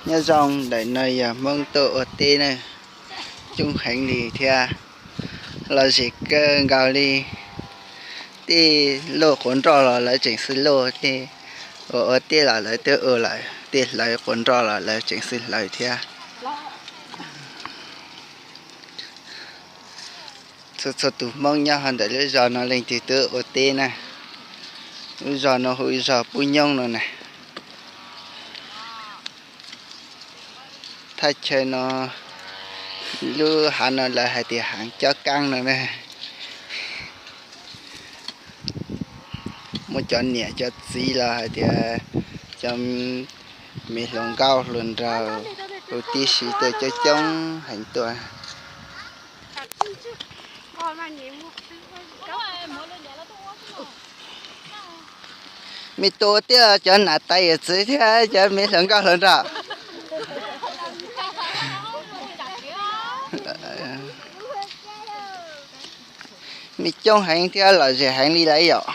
Nyob zoo, ntawm no yog Hmoob tuaj ua teb na, coob heev li thiab, lom zem kawg nkaus li. Tej luaj quav nroj los lawv tseem xwb luaj, tej ua ua teb los lawv twb ua lawm, tej hlawv quav nroj los lawv tseem xwb hlawv thiab. Txhua txhua tus Hmoob nyob hauv ntawm lub zos no leej twg twb ua teb na. Lub zos no hu zos Pub Nyoob no na. Thaj chaw no, lub hav no lawv hais tias hav cob kaab no na. Muaj cov niam cov txiv los hais tias cov me hluas nkauj hluas nraug huv tib si tuaj coob coob heev tuaj. Me tus ua teb los cov nam tais yawm txwv thiab cov me hluas nkauj hluas nraug. Me coob heev thiab lom zem heev li lawm yom.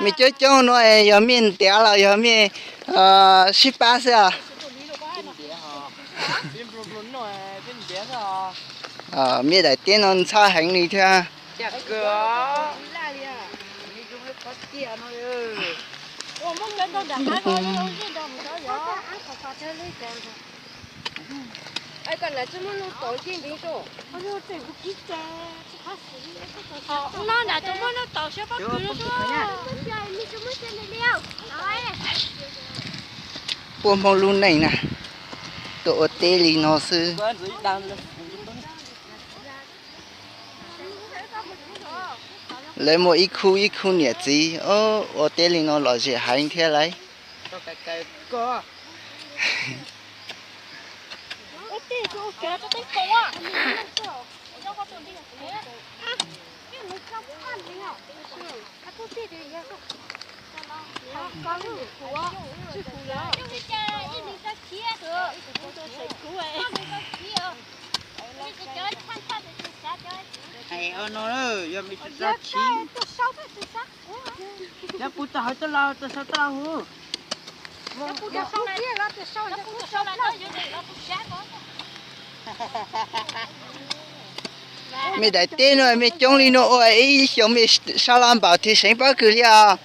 Me coob coob no yog mej ntiav los yog mej sib pab xwb os? Mej daim teb no ntxhab heev li thiab. Puab Hmoob lub neej na, tuaj ua teb li no xwb. Lawv muaj ib khub ib khub niam txiv ua teb li no lom zem heev thiab lauj. Yog me tsis tso chiv, cov kuv tau hawv tau los tau sau tau hu. Mej daim teb no mej coob li no ua ib xyoos mej sab laj npaum twg seev pob kws li os?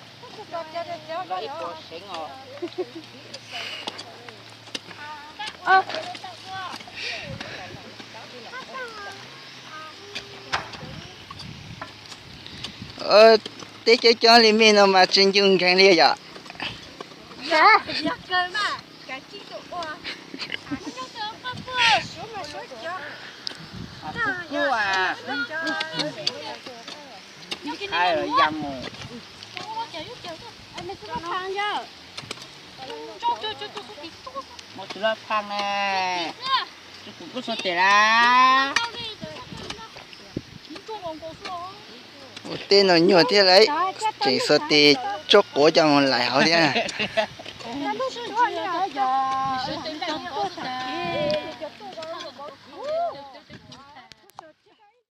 Teb coob coob li mej no mas tsis ncu nkeeg li yom. Mus tsis loj thaj ne, tsis kuv kuj so tes la. Ua teb no nyuaj thiab lauj, tseem xuas tes tsuab quav coj mus lais hauv thiab.